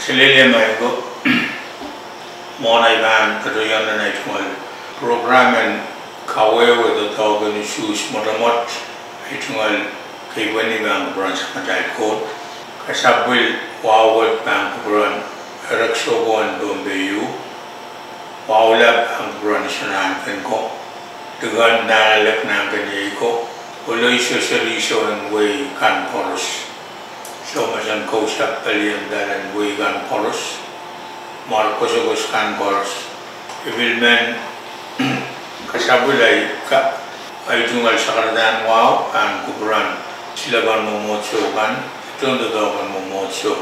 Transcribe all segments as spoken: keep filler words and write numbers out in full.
Selehlie maing ko, mwohn ei pahn katohieng nan ei tungoal program en kawehwe doadoahk en usuhs mwotomwot, ei tungoal keipweni pahn kupwuren Samatail Koht. Kasapwil wahu wet pahn kupwuren Erekiso ko en Pohnpei ieu. Wahu lap pahn kupwuren Iso Nahnken ko, Likend Nahnalek Nahnken iei ko, Koloi Soseriso en wehi kan koaros, Soumas en Kousapw Palien Dal en wehi kan koaros, Mwarkosokos kan koaros. I pil men kasapwil ei ka, ei tungoal sakaradahn wahu pahn kupwuren silepen mwomwohdiso kan, tohn doadoahk en mwomwohdiso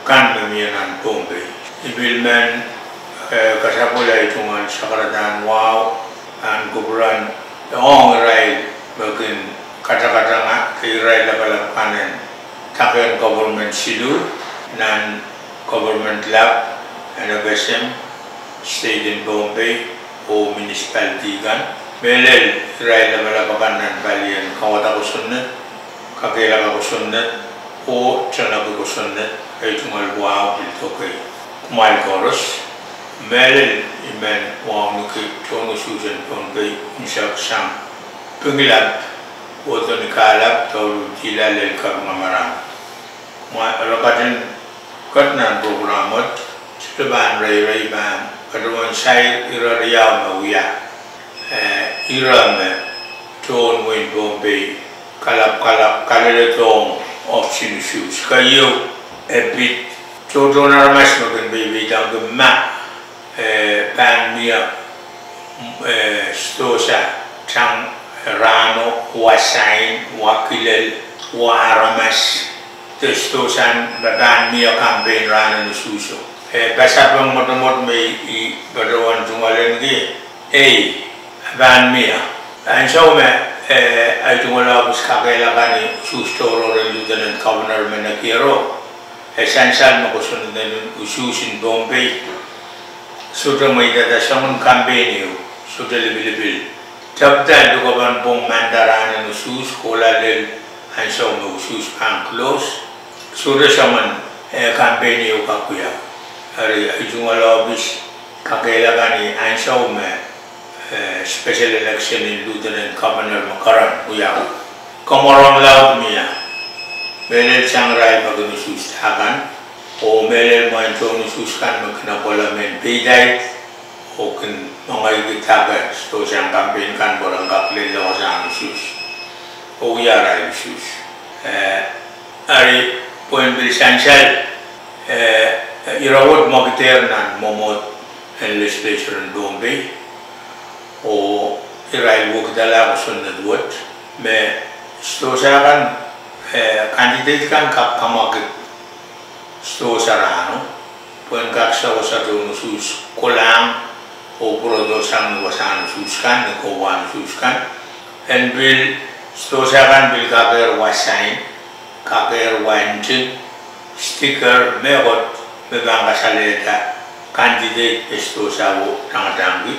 kan me mie nan Pohnpei. I pil men, eh, kasapwil ei tungoal sakaradahn wahu pahn kupwuren ong irail me kin katakatanga, irail lapalap kan en dake en government siluh nan government lap en FSM, state en Pohnpei, oh municipality kan. Mehlel irail lapalap akan nan palien kauwada kosonned, kakehlaka kosonned, oh teneki kosonned, ei tungoal wahu pil doke kumwail koaros. Mehlel I men wauneki tohn usuhs en Pohnpei unsek sang Pingelap, oh tohn Ikalap, Douluhl, Dila, lel Kapinga, Marang. Kumwail, re ketin ket nan program wet, sohte pahn reirei, pahn patohwan sair ire riau me wia, eh, ire me tohn wehin Pohnpei kalapw, kalapw, kaleledohng ohpis en usuhs. Keieu, e pid tohtohn aramas me kin peipeidengki ma, eh, pahn mie, eh, sidohsa tang rahno, wa sain, wa kilel, wa aramas, de sidohsan me pahn mie campaign rahn en usuhso. Eh, pasapeng mwotomwot me I, I patohwan tungoalenki, ei, pahn mie. Ansou me, eh, ei tungoal ohpis kakehlaka ni usuhs tohrohr en Lieutenant Governor me nekiero, e sansal me kosonned en usuhs en Pohnpei sohte mweidada soangen campaign ieu, sohte lipilipil. Tepda lukepen pwung manda rahn en usuhs kohla lel ansou me usuhs pahn close, sohte soangen, eh, campaign ieu kak wia. Eri ei tungoal ohpis kakehlaka ni ansou me, eh, special election en Lieutenant Governor me keren wiawi, komorong laud mie, mehlel sang irail me kin usuhsda kan, oh mehlel mwein tohn usuhs kan me kin apwalih mehn peidaid, oh kin mengehki dake sidohsang campaign kan pwe ren kak lel wasahn usuhs, oh wia arail usuhs. Eh, eri pwehn pil sansal, eh, ire wet mwekidehr nan mwomwohd en legislature en Pohnpei, oh irail wekidala kosonned wet me sidohsa kan, eh, candidate kan kak kamwakid sidohsa rahno, pwehn kak sewese tohn usuhs kolahng oh pwurodohsang ni wasahn usuhs kan, ni kohwahn usuhs kan. En pil, sidohsa kan pil kakehr wa sain, kakehr wa nting, sticker, mehkot me pahn kasalehda candidate me sidohsawo tangatangki.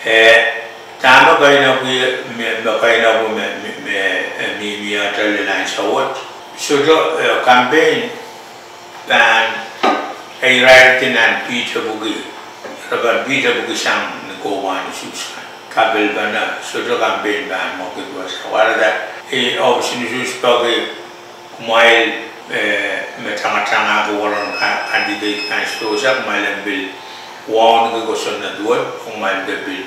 Eh, dahme keinek, me, me keinek me, me, me, eh, mihmi atail ansou wet, sohte, eh, campaign pahn, eh, irairdi nan pihte pwuki, re pahn pihte pwuki sang ni kohwahn usuhs kan. Kapilpene, sohte campaign pahn mwekid wasa. Warada, eh, ohpis en usuhs peki kumwail, eh, me tangatangahki weren ka, candidate kan sidohsa, kumwail en pil wauneki kosonned wet, kumwail de pil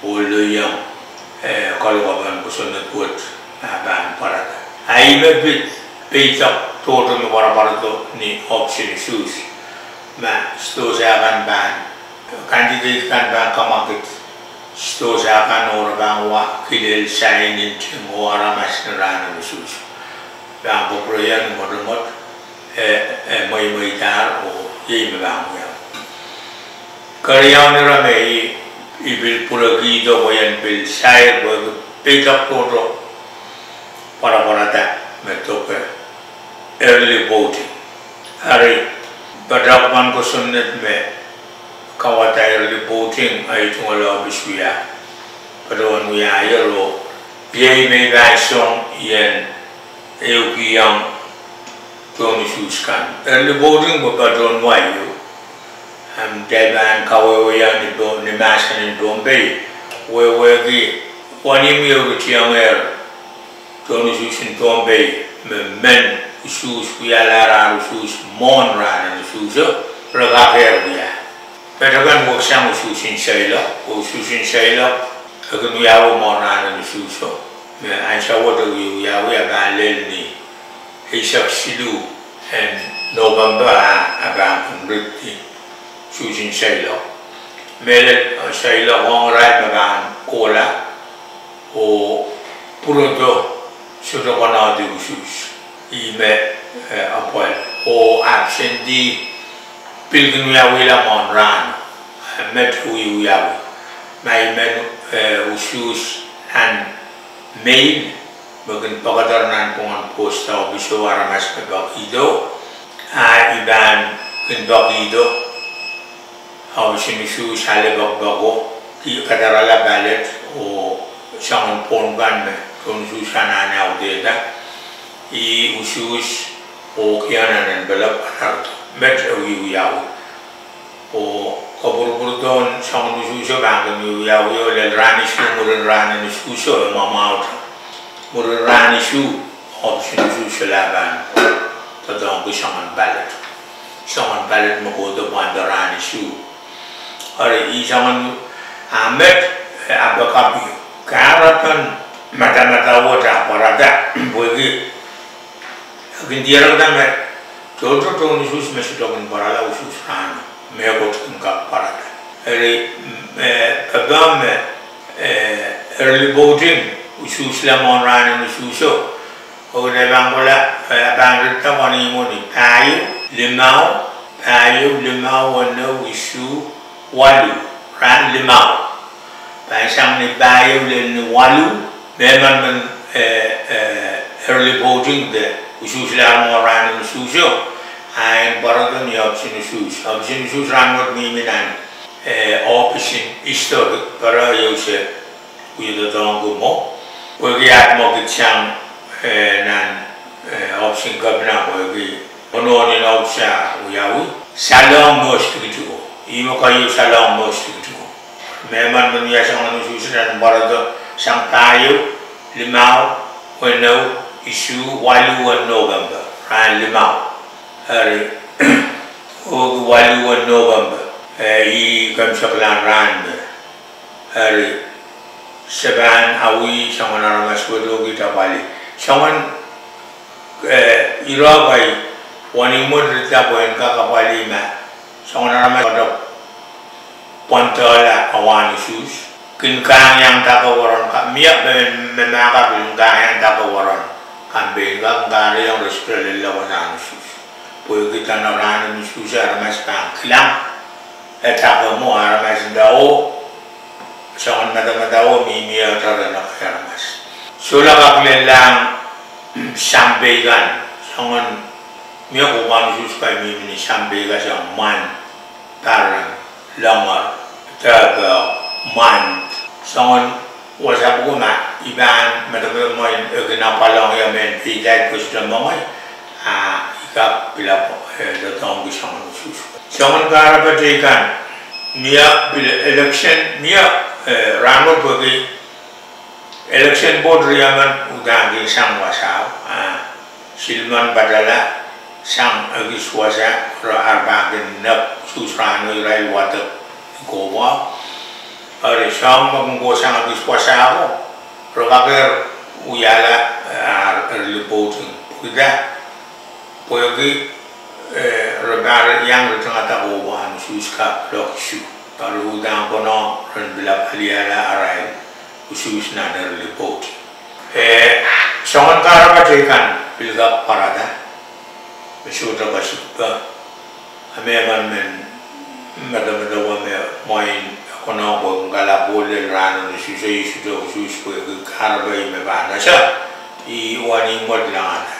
oh lelohng, eh, kalokapen kosonned wet, ah, pahn pwarada. Ahi me pid, peidek tohto me pwarapwaradohng ni ohpis en usuhs, ma sidohsa kan pahn, candidate kan pahn kamwakid sidohsa kan oh re pahn wa kilel, sain, nting oh aramas ni rahn en usuhs. Pahn kupwuren mwotomwot, eh, eh, mweimweidahr oh iei me pahn wia. Keriaun ire me I, I pil pwurehkihdo pwe I en pil sair pwehki peidek tohto pwarapwarada me doke early voting. Eri, padahk pahn kosonned me kauwada early voting, ei tungoal ohpis wia, patohwan wiahier oh iei me I pahn song I en ehukihong tohn usuhs kan. Early voting pwe patohwan wai ieu. Ahpw kitail pahn kawehwehiong ni po-, ni mahsen en Pohnpei, wehwehki wenihmw ieu retiengehr tohn usuhs en Pohnpei, me men usuhs wialahr ar usuhs mwohn rahnen usuhso, re kak wia. Patohwan wehksang usuhs en seiloak, oh usuhs en seiloak, e kin wiawi mwohn rahnen usuhso. Me ansou wet e wiawi, e pahn lel ni eisek siluh en November, a, a pahn kin ripdi usuhs en seiloak. Mehlel, eh, seiloak ong irail me pahn kohla, oh pwurodo sohte konehng usuhs. Ih me, eh, apwal. Oh absentee pil kin wiawihla mwohn rahno. Eh, met wiawi. Ma I men, eh, usuhs nan mail, me kin pekeder nan pwungen post office, oh aramas me pekihdo, a I pahn kin pekihdo. Ohpis en usuhs ale pekipeko, ki kadarala ballot, oh soangen pwon kan me tohn usuhs anahne audehda, ih usuhs, oh kihong nan envelope kadarala. Met e wiawi. Oh kapwurpwurdohn soangen usuhso pahn kin wiawi, oh lel rahn isuh mwurin rahnen usuhso e mwamwahuta. Mwurin rahn isuh, ohpis en usuhs solahr pahn doadoahngki soangen ballot. Soangen ballot me kohdo pwand rahn isuh. Eri ih soangen, a met, eh, apakapio. Kahrepen madamadau wet a pwarada, pwehki e kin diarada me tohto tohn usuhs me sohte kin pwarala usuhs rahno, mehkot kin kak pwarada. Eri, mm, eh, pahpa me, eh, early voting, usuhs la mwohn rahnen usuhso, oh kitail pahn kohla, eh, pahn ritda wenihmw ni pahieu, limau, pahieu, limau, weneu, isuh, waluh, rahn limau. Pahn sang ni pahieu lel ni waluh, mehmen men, eh, eh, early voting de usuhslahr mwohn rahnen usuhso, a en pwarodo ni ohpis en usuhs. Ohpis en usuhs rahn wet mihmi nan, eh, ohpis en historic, pere ieu se wie doadoahngki mwo. Pwehki ahd mwo kihsang, eh, nan, eh, ohpis en kepina pwehki onohn en ohpis a wiawi. Salohng mwohs tikitiko. Ih me keieu, salohng mwohs tikitiko. Mehmen men wia soangen usuhs en pwarodo sang pahieu, limau, weneu, isuh, waluh en November, rahn limau. Eri, oh waluh en November, eh, ih kemseklahn rahn me. Eri, se pahn awi soangen aramas wet oh ki apwalih. Soangen, eh, iroh kei wenihmw wet ritda pwe en kak apwalih ma soangen aramas wet pwandehla awahn usuhs. Kin kahng iang dake waron ka-, mie, me, me mahka pil kin kahng iang dake waron. Kampein kan kahrehiong re sohte lella wasahn usuhs. Pwehki dene rahnen usuhs aramas pahn kilang, e dake mwo aramas nda oh, soangen madamadau oh mihmi ehte ren ekei aramas. Solahr kak lellahng sampei kan, soangen mie kohpwahn usuhs kan mihmi ni sampei kan, soangen mwan, paren, longer, dehpe, mwan, soangen wasa pwuko ma I pahn medemedewe mwein e kin apwalong ia mehn pei dahd pwe sohte mwenge, a I kak pil, eh, doadoahngki soangen usuhs. Soangen kahrepe teikan, mie pil election, mie, eh, rahn wet pwehki election board riemen uhdahn kin sang wasao, a, Silman Patala sang ekis wasa, re ar pahn kin nek usuhs rahno irail wadek ni kohpwao. Eri soahng me kin kohsang ekis wasa ko, re kakehr wiahla, eh, ar early voting. Pwehki, pwehki, eh, re pahn iang ritengada kohpwahn usuhs ka kuloak isuh. Eri uhdahn konehng ren pil apwalihala arail usuhs nan early voting. Eh, soangen kahrepe teikan pil kak pwarada, me sohte kesikpe, a mehmen men medemedewe me mwein e konehng pwe kin kalap oh lel rahnen usuhs, e sohte usuhs pwehki kahrepe me pahn ese, ih wenihmw wet langada.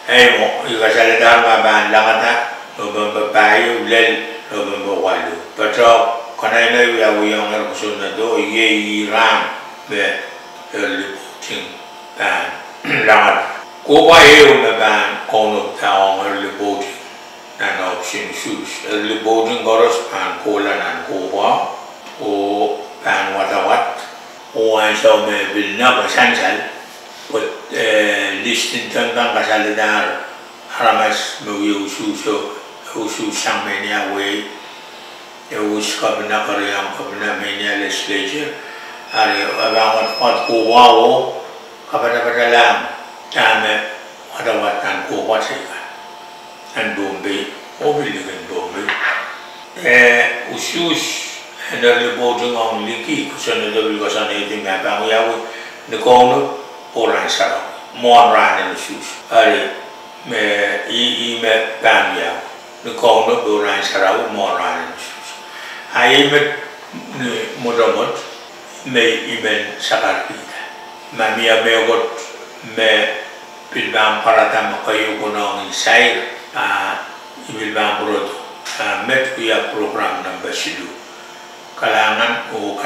Ei mwo, I kasalehda ma pahn langada, November pahieu lel November waluh. Patohwan, kanainai wiawihongehr kosonnedo, iei ih rahn me early voting pahn langada. Kohpwa ehu me pahn Kaunopada ong early voting nan ohpis en Osu. Early voting koaros pahn kohla nan kohpwa oh pahn wadawad. Oh ansou me pil nap sansal, pwe, eh, list en tohn pahn kasalehda aramas me wie Osu, Osu sang me nia wehi, eh, Osu kepina, Keriau kepina, me nia legislature, ari e pahn wadawad kohpwa oh kapatapatalahng dahme wadawad nan kohpwa teikan, nan Pohnpei oh pil likin Pohnpei. Eh, usuhs en early voting ong liki, kosonned o pil koasoanehdi me e pahn wiawi ni Kauno oh rahn sarawi mwohn rahn en usuhs. Ari, me, ih, ih me pahn wiawi ni Kauno oh rahn sarawi mwohn rahn en usuhs. A ih me ni mwotomwot me I men sakarkihda. Ma mie mehkot me pil pahn pwarada me keieu konehng en sair, a I pil pahn pwurodo, a met wia program nempe siluh. Kalahngan oh